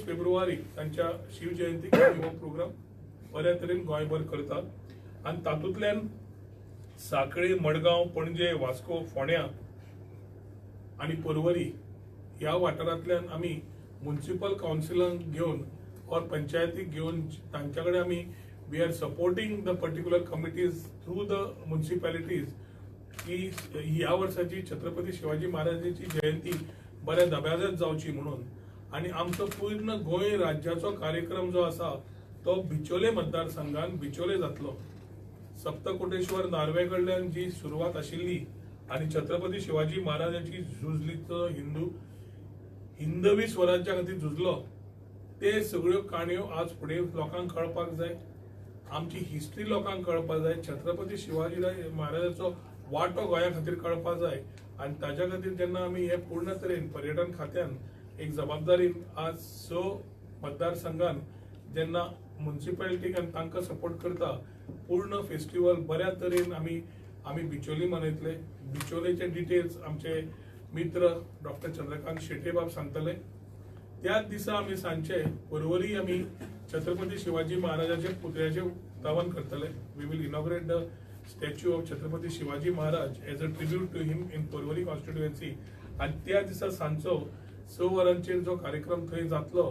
24 फेब्रुवारीक तांच्या शिवजयंतीक आमी हो प्रोग्राम बऱ्या तरेन गोंयभर करतात आनी तातूंतल्यान साखळे, मडगांव, पणजे, वास्को, फोंड्या आनी पर्वरी ह्या वाठारांतल्यान आमी म्युनिसिपल कावन्सिलांक घेवन ऑर पंचायतीक घेवन तांच्या कडेन आमी we are supporting the particular committees through the municipalities की ह्या वर्साची छत्रपती शिवाजी महाराजांची जयंती बऱ्या दब्याजात जावची म्हणून. आनी आमचो पूर्ण गोंय राज्याचो कार्यक्रम जो आसा तो बिचोले मतदारसंघान बिचोले जातलो. सप्तकोटेश्वर नार्वे कडल्यान जी सुरवात आशिल्ली आनी छत्रपती शिवाजी महाराजांची झुजली तो हिंदवी स्वराज्या खातीर झुजलो, ते सगळ्यो काणयो आज फुडें लोकांक कळपाक जाय, आमची हिस्ट्री लोकांक कळपाक जाय, छत्रपती शिवाजी महाराजाचो वांटो गोंया खातीर कळपाक जाय. आनी ताज्या खातीर जेन्ना आमी हे पूर्ण तरेन पर्यटन खात्यान एक जबाबदारीन आज 6 मतदारसंघान जेन्ना म्युनिसिपालिटीक आनी तांकां सपोर्ट करता, पूर्ण फेस्टिवल बऱ्या तरेन आमी बिचोली मनयतले. बिचोलेचे डिटेल्स आमचे मित्र डॉक्टर चंद्रकांत शेट्ये बाब सांगतले. त्याच दिसा आमी सांजचे पर्वरी आमी छत्रपती शिवाजी महाराजाचे पुतळ्याचे उक्तावण करतले. We will inaugurate the statue of Chhatrapati Shivaji Maharaj as a tribute to him in Porvorim constituency. आनी त्या दिसा सांजचो 6 वरांचेर जो कार्यक्रम थंय जातलो,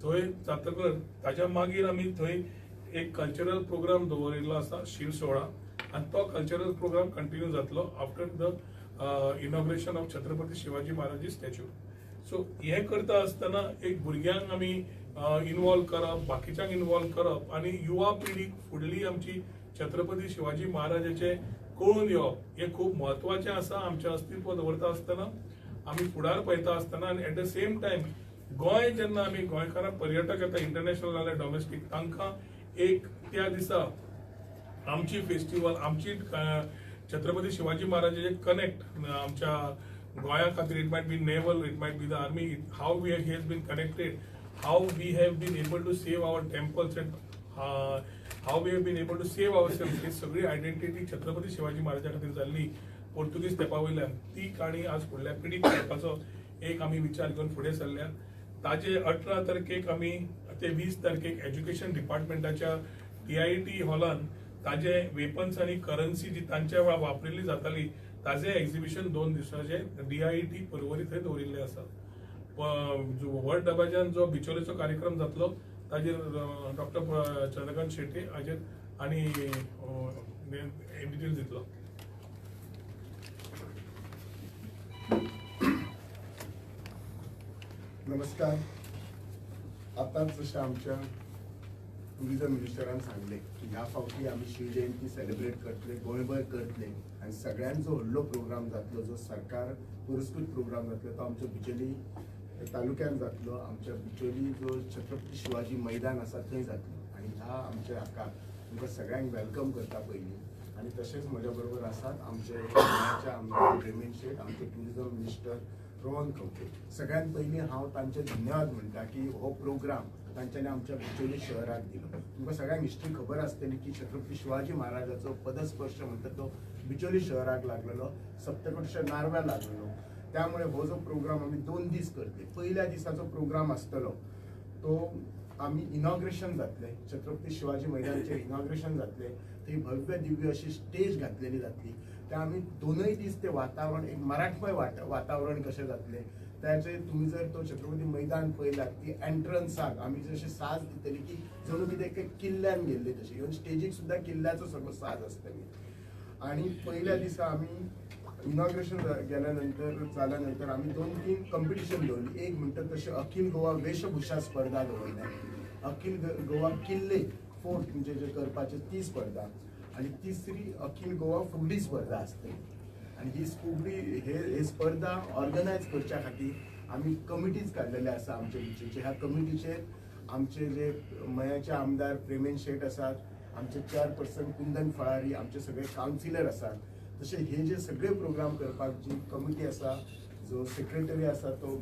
थंय जातकर ताच्या मागीर आमी थंय एक कल्चरल प्रोग्राम दवरिल्लो आसा, शिव सोहळा, आनी तो कल्चरल प्रोग्राम कंटिन्यू जातलो after the inauguration of Chhatrapati Shivaji Maharaj statue. So हें करता आसतना एक भुरग्यांक आमी इनवॉल्व करप, बाकीच्यांक इनवॉल्व करप आनी युवा पिढीक फुडली आमची छत्रपती शिवाजी महाराजाचे कळून येवप हें खूब म्हत्वाचें आसा. आमचें अस्तित्व दवरता आसतना, आमी फुडार पळयता आसतना आनी at the same time Goa जेन्ना आमी गोंयकारां पर्यटक येता इंटरनॅशनल जाल्यार डॉमेस्टीक, तांकां एक त्या दिसा आमची फेस्टिवल, आमची छत्रपती शिवाजी महाराजाचे कनेक्ट आमच्या गोंया खातीर, it might be naval, it might be the army, how we has been connected, how we have been able to save our temples and how we have been able to save our self, ही सगळी identity Chhatrapati Shivaji महाराजा खातीर जाल्ली पोर्तुगीज तेंपा वयल्यान, ती काणी आज फुडल्या पिढीक कळपाचो एक आमी विचार घेवन फुडें सरल्या. ताजे 18 तारखेक आमी ते 20 तारखेक एज्युकेशन डिपार्टमेंटाच्या DIET हॉलान ताजे वेपन्स आनी करन्सी जी तांच्या वेळार वापरिल्ली जाताली ताजे एक्झिबिशन 2 दिसाचे DIET Porvorim थंय दवरिल्ले आसा. व्हड दबाज्यान जो बिचोलेचो कार्यक्रम जातलो ताजेर डॉक्टर चंद्रकांत शेट्ये हाजेर आनी डिटेल्स दितलो. नमस्कार. आतांच जशें आमच्या टुरिजम मिनिस्टरान सांगलें की ह्या फावटी आमी शिवजयंती सेलिब्रेट करतले, गोंयभर करतले आनी सगळ्यांचो व्हडलो प्रोग्राम जातलो, जो सरकार पुरस्कृत प्रोग्राम जातलो तो आमच्या बिचोली तालुक्यान जातलो, आमच्या बिचोली जो छत्रपती शिवाजी मैदान आसा थंय जातलो. आनी ह्या आमच्या हाका तुमकां सगळ्यांक welcome करता पयलीं. आनी तशेंच म्हज्या बरोबर आसात आमचे गोंयाचे आमदार प्रेमेंद्र शेट, आमचे टुरिजम मिनिस्टर रोहन खंवटे. सगळ्यात पयलीं हांव तांचे धन्यवाद म्हणटा की हो प्रोग्राम तांच्यांनी आमच्या बिचोली शहराक दिलो. तुमकां सगळ्यांक हिस्ट्री खबर आसतली की छत्रपती शिवाजी महाराजाचो पदस्पर्श म्हणटा तो बिचोली शहराक लागलेलो, सप्तकोटेश्वर नार्व्या लागलेलो. त्यामुळे हो जो प्रोग्राम आमी 2 दीस करतले. पयल्या दिसाचो प्रोग्राम आसतलो तो आमी इनॉग्रेशन जातले, छत्रपती शिवाजी मैदानाचेर इनॉग्रेशन जातले, थंय भव्य दिव्य अशी स्टेज घातलेली जातली. त्या आमी 2 दीस ते वातावरण एक मराठमय वातावरण कशें जातलें त्याचे तुमी जर तो छत्रपती मैदान पळयलात ती एंट्रन्साक आमी जशे साज दितली की जणू कितें एक किल्ल्यान गेल्ले तशें, इवन स्टेजीक सुद्दां किल्ल्याचो सगळो साज आसतली. आनी पयल्या दिसा आमी इनॉग्रेशन गेल्या नंतर जाल्या नंतर आमी 2-3 कंपिटिशन दवरली. एक म्हणटा तशें अखिल गोवा वेशभूषा स्पर्धा दवरल्या, अखिल गोवा किल्ले फोर्ट म्हणजे जे करपाचे ती स्पर्धा, आनी तिसरी अखिल गोवा फुगडी स्पर्धा आसतली. आनी ही फुगडी हे स्पर्धा ऑर्गनायज करच्या खातीर आमी कमिटीज काडलेले आसा आमचे बिचोलीचे. ह्या कमिटीचेर आमचे जे मयाचे आमदार प्रेमेंद्र शेट आसात, आमचे चेअरपर्सन कुंदन फळारी, आमचे सगळे कावन्सिलर आसात. तशें हे जे सगळे प्रोग्राम करपाक जी कमिटी आसा, जो सेक्रेटरी आसा तो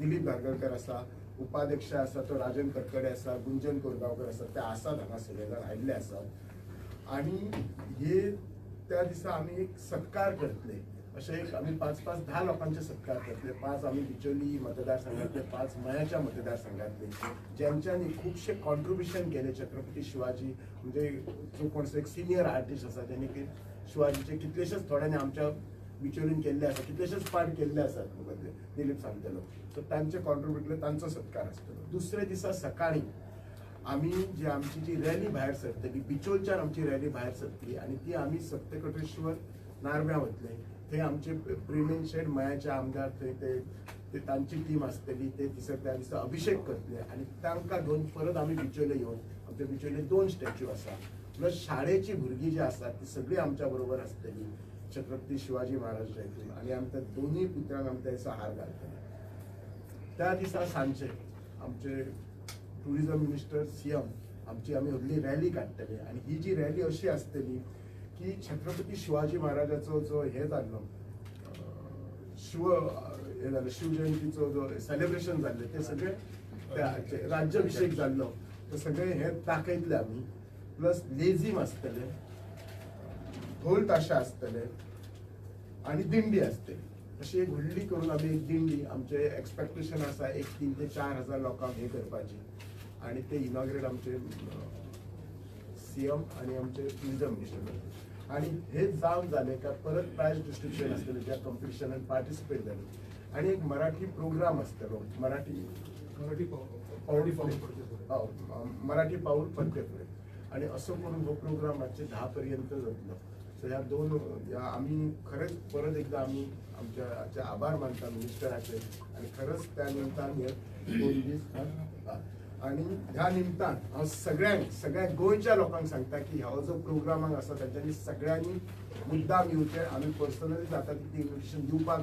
दिलीप धारगळकर आसा, उपाध्यक्ष आसा तो राजन कटकडे आसा, गुंजन कोरगांवकर आसा, ते आसात हांगा सगळे जाण आयिल्ले आसात. आनी हे त्या दिसा आमी एक सत्कार करतले, अशे एक आमी 5 5 10 लोकांचे सत्कार करतले. 5 आमी बिचोली मतदारसंघातले, 5 मयाच्या मतदारसंघातले, ज्यांच्यानी खुबशे कॉन्ट्रिब्युशन केले छत्रपती शिवाजी म्हणजे जो कोण एक सिनियर आर्टिस्ट आसा ज्यांनी की शिवाजीचे कितलेशेच थोड्यांनी आमच्या बिचोलीन केल्ले आसा, कितलेशेच पार्ट केल्ले आसात, दिलीप सांगतलो. सो तांचे कॉन्ट्रिब्युट तांचो सत्कार आसतलो. दुसऱ्या दिसा सकाळी आमी जी आमची जी रॅली भायर सरतली, बिचोलच्यान आमची रॅली भायर सरतली आनी ती आमी सप्तकटेश्वर नार्व्यां वतले. थंय आमचे प्रेमेन शेट मयाचे आमदार थंय ते तांची टीम आसतली. ते दिसा त्या दिसा अभिषेक करतले आनी तांकां घेवन परत आमी बिचोले येवन आमच्या बिचोले 2 स्टॅच्यू आसा, प्लस शाळेची भुरगीं जी आसात ती सगळीं आमच्या बरोबर आसतली छत्रपती शिवाजी महाराजाच्या हितून आनी आमी त्या दोनूय पुत्रांक आमी त्या दिसा हार घालतले. त्या दिसा सांजचे आमचे टुरिजम मिनिस्टर CM आमची आमी व्हडली रॅली काडटले आनी ही जी रॅली अशी आसतली की छत्रपती शिवाजी महाराजाचो जो हे जाल्लो हे जालें शिवजयंतीचो जो सेलिब्रेशन जाल्लें ते सगळे राज्याभिषेक जाल्लो तो सगळे हे दाखयतले आमी. प्लस लेझीम आसतले, ढोल ताशे आसतले आनी दिंडी आसतली. अशी एक व्हडली करून आमी एक दिंडी, आमचे एक्सपेक्टेशन आसा एक 3 ते 4 हजार लोकांक हे करपाची आनी ते इनॉग्रेट आमचे CM आनी आमचे टुरिजम मिनिस्टर करतले. आनी हे जावन जाले काय परत प्रायज डिस्ट्रिब्युशन आसतलें ज्या कॉम्पिटिशनान पार्टिसिपेट जाले आनी एक मराठी प्रोग्राम आसतलो, मराठी मराठी पाऊल पडते फुडें आनी असो करून हो प्रोग्राम मातशे 10 पर्यंत जातलो. सो ह्या दोन ह्या आमी खरेंच परत एकदा आमी आमच्या आभार मानता मिनिस्टराचे आनी खरंच त्या निमतान हे 2 दीस आनी ह्या निमतान हांव सगळ्यांक सगळ्या गोंयच्या लोकांक सांगता की हो जो प्रोग्रामाक आसा तांच्यांनी सगळ्यांनी मुद्दाम येवचें. आमी पर्सनली जाता तितली इन्विटेशन दिवपाक.